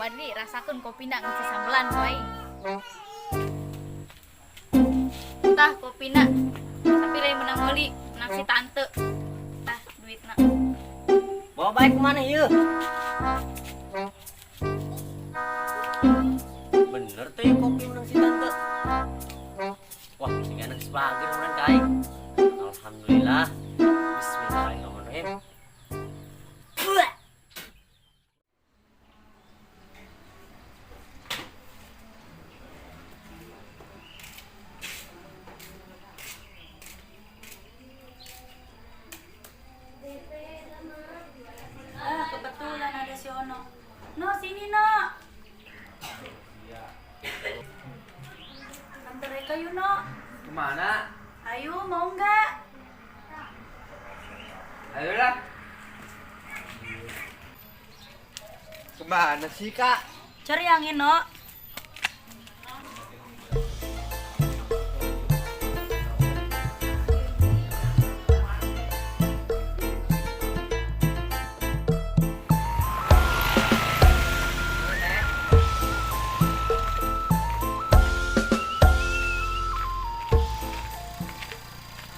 Badri, rasakeun kopina geus sambelan ku aing. Tah kopina. Tapi lain menang oli, menang si tante. Tah duitna. Bawa baik kemana ieu? Bener tuh ya kopi menang si tante. Wah, ini anak sebagai menang ka aing. Alhamdulillah. Bismillahirrahmanirrahim. Buah. Ah, kebetulan ada si Ono. No, sini, No. Antar Eka yuk, No. Kemana? Ayo, mau nggak? Ayolah. Kemana sih, Kak? Cari angin, No.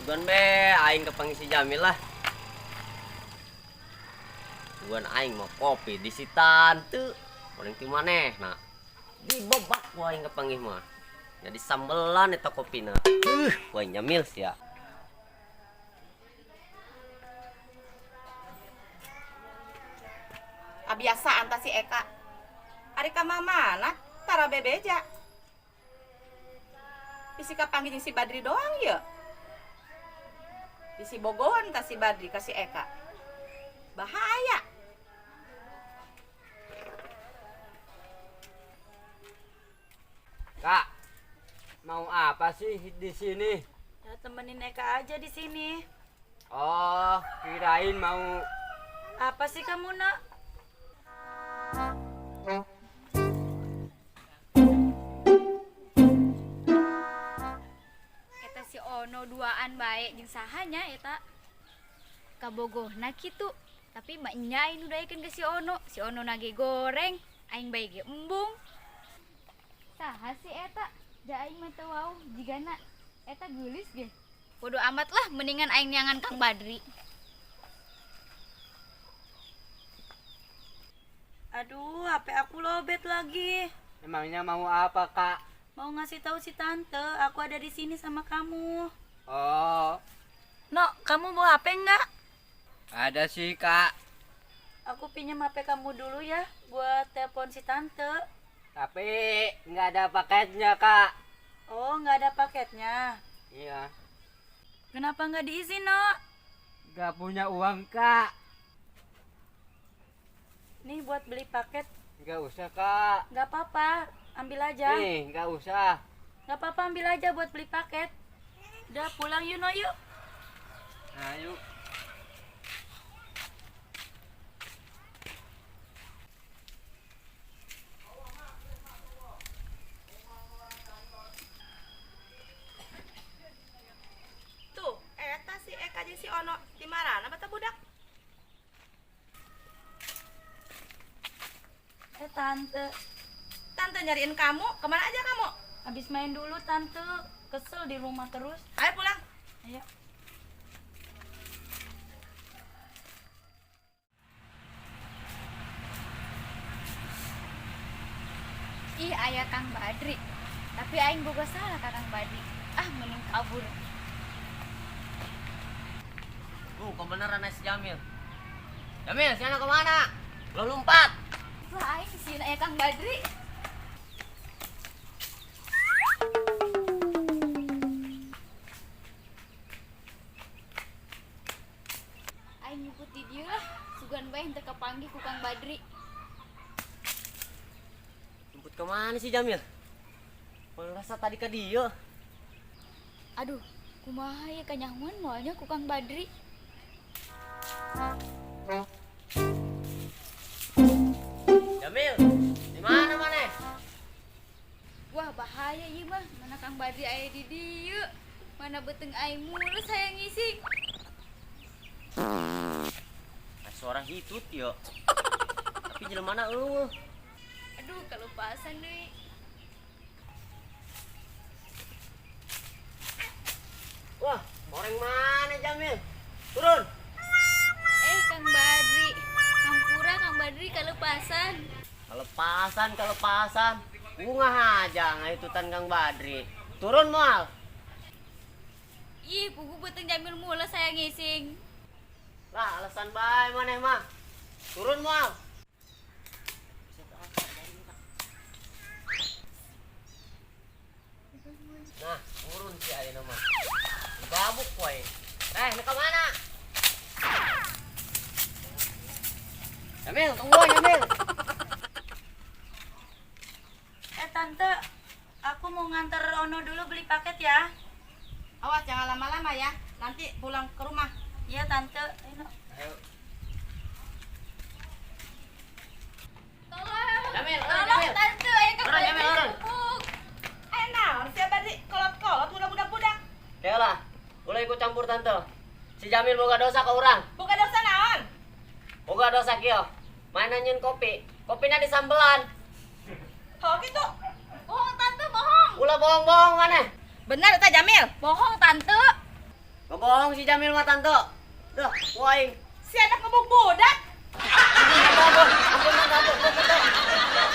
Bukan be, aing kepanggil si Jamil lah. Bukan aing mau kopi di si tante. Paling ti maneh nah. Dibebak ku aing kepanggil mah. Jadi sambelan eta kopina. Ku aing Jamil sia. Kebiasaan ta si Eka. Ari ka mamana tara bebeja. Bisi kapanggih jeung si Badri doang ye. Bisi bogohan ta si Badri ka si Eka. Bahaya. Kak, mau apa sih di sini? Ya, temenin Eka aja di sini. Oh, kirain mau. Apa sih kamu, Nak? Eta si Ono duaan bae jeung sahanya eta. Kabogohna kitu. Tapi mah nya aing nu daekeun ka si Ono. Si Ono nage goreng, aing bae ge embung. Saha si eta? Da aing mah teu wau jigana eta geulis ge. Bodo amat lah, mendingan aing neangan Kang Badri. Aduh, HP aku lobet lagi. Emangnya mau apa, Kak? Mau ngasih tahu si tante, aku ada di sini sama kamu. Oh, No, kamu bawa HP nggak? ada sih, Kak. Aku pinjam HP kamu dulu ya, buat telepon si tante. Tapi nggak ada paketnya, Kak. Oh, nggak ada paketnya. Iya. Kenapa nggak diizin, No? Nggak punya uang, Kak. Nih buat beli paket. Nggak usah, Kak. Nggak apa-apa, ambil aja. Nih, nggak usah. Nggak apa-apa, ambil aja buat beli paket. Udah pulang yuk, No, yuk. Nah, yuk. Tuh, eta si Eka jeung si Ono di marana bata budak? Eh, tante. Tante nyariin kamu, kemana aja kamu? Habis main dulu, tante. Kesel di rumah terus. Ayo pulang. Ayo. Ih, aya Kang Badri. Tapi aing boga salah ka Kang Badri. Ah, mending kabur. Tuh, kebenaran si Jamil. Jamil, si anak kemana? Lo lompat. Lah aing sieun aya Kang Badri. Aing nyumput di dieu lah. Sugan bae henteu kapanggih ku Kang Badri. Jemput kemana sih Jamil? Rasa tadi ke dia. Aduh, kumaha ya kanyahoan moalnya ku Kang Badri. Jamil, di mana mana? Wah, bahaya ieu mah. Mana Kang Badri aya di dieu. Mana beuteung aing mulus hayang ngising. Suara hitut yo. Tapi jelema mana eueuh? Aduh, kalepasan deui. Wah, orang mana Jamil? Turun. Eh, Kang Badri. Hampura Kang Badri kalepasan. Kelepasan, kelepasan. Bunga aja ngaitutan Kang Badri. Turun moal. Ih, pugu beuteung Jamil mula saya ngising. Lah, alasan bae maneh mah. Turun moal. Nah, turun si ayeuna mah. Babuk wae. Eh, nu ka mana? Jamil, tungguan Jamil. Eh tante, aku mau nganter Ono dulu beli paket ya. Awas jangan lama-lama ya. Nanti pulang ke rumah. Iya tante. Ayo, No. Ayo. Tolong. Jamil, turun, Tolong Jamil. tante, ayo Kang Turun, Badri Jamil, turun. dipupuk. Eh naon sia Badri kolot-kolot udah budak-budak. Ya lah, ulah ikut campur tante. Si Jamil boga dosa ke orang. Bukan dosa naon. Boga dosa kieu. Mana nyieun kopi? Kopina disambelan. Oh gitu. Bohong tante, bohong. Ulah bohong-bohong maneh. Benar eta Jamil. Bohong tante. Ngebohong si Jamil mah tante. Duh, ku aing. Si anak ngebuk budak. Ampun, ampun, tante, ampun, ampun, tante.